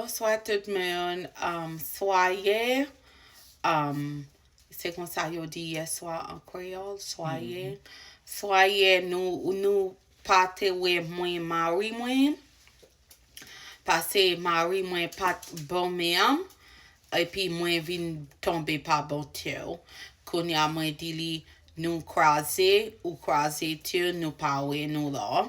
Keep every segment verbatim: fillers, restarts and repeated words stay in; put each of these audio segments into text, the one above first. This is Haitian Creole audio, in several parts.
Bonswa tout moun. Um, swaye. Um, se konsa yo di yèswa an kreyòl. Swaye. Swaye, nou, nou pa te wè mwen, mari mwen. Paske mari mwen pa t bon menm. Epi mwen vin tonbe pa Bondye. Kounye a mwen di li, nou kraze, ou kraze tou, nou pa wè nou la.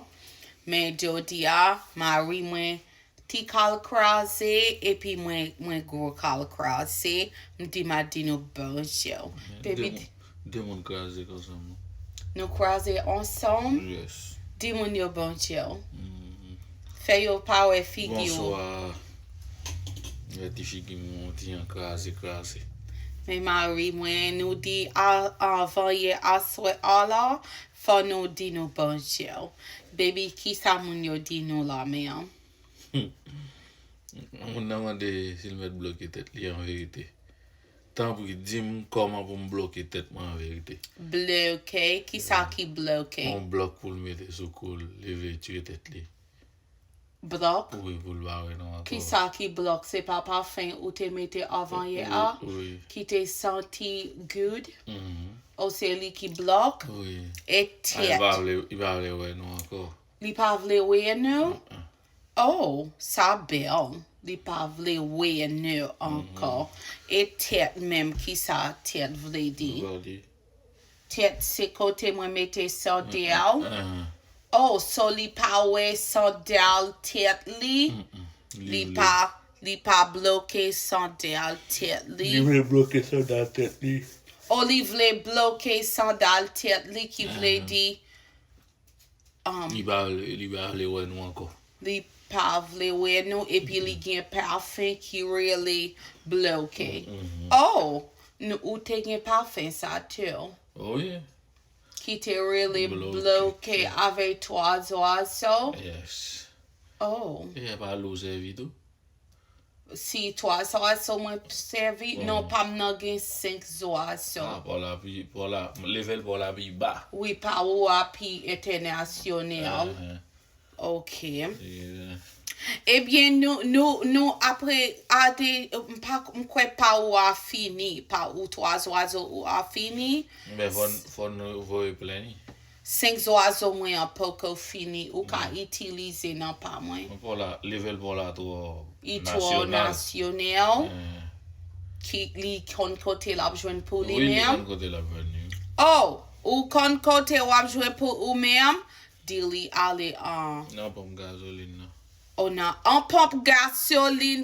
Men jodi a, mari mwen ti kal kraze, epi mwen, mwen gwo kal kraze. M di m a di nou bonjou. Baby, de moun kraze konsa non. Nou kraze ansanm. Yes. Di moun yo bonjou. Fè yo pa wè figi w. Bonswa. Wè ti figi m yon ti jan kraze kraze. Men mari mwen, nou di a, anvan yè aswè a la, fò nou di nou bonjou. Baby, kisa moun yo di nou la menm? Moun nan mande si l mèt bloke tèt li an verite. Tanpri, di m kòman pou m bloke tèt mwen an verite. Bloke? Kisa ki bloke? Yon blòk pou l mete sou kou l, li vle tire tèt li. Blòk? Wi, pou l pa wè nou ankò. Kisa ki blòk? Se pa pafen ou te mete avan yè a? Wi. Ki te santi good? Ou se li ki blòk? Wi. E tèt? Li pa vle, li pa vle wè nou ankò. Li pa vle wè nou? Oh, sa bèl. Li pa vle wè nou ankò. E tèt menm, kisa tèt vle di? Tèt se kote mwen mete sandal. Oh, so li pa wè sandal tèt li? Li pa, li pa bloke sandal tèt li? Li vle bloke sandal tèt li. Oh, li vle bloke sandal tèt li, ki vle di, um, li pa vle, li pa vle wè nou ankò. Li pa vle wè nou, epi li gen pafen ki rele bloke. Oh, nou, ou te gen pafen sa tou. Oh, yeah. Ki te rele bloke avèk twa zwazo. Yes. Oh. E pa lou sèvi tou. Si twa zwazo mwen sèvi, non, pa m nan gen senk zwazo. Ah, pa w la pi, pa w la, level pa w la pi ba. Wi, pa ou a pi entènasyonal. Ok. Ebyen, nou, nou, nou apre, ade, m pa, m kwè pa ou a fini, pa ou twa zwazo ou a fini. Men fò, fò nou voye plen li. Senk zwazo mwen an poko fini, ou ka itilize nan pa mwen. Mwen pa w la, level pa w la twò nasyonal. Li twò nasyonal. Ki, li konn kote l ap jwenn pou li menm? Wi, li konn kote l ap jwenn li. Oh, ou konn kote w ap jwenn pou ou menm? Di li ale an. Nan ponp gazolin nan. Oh, nan an ponp gazolin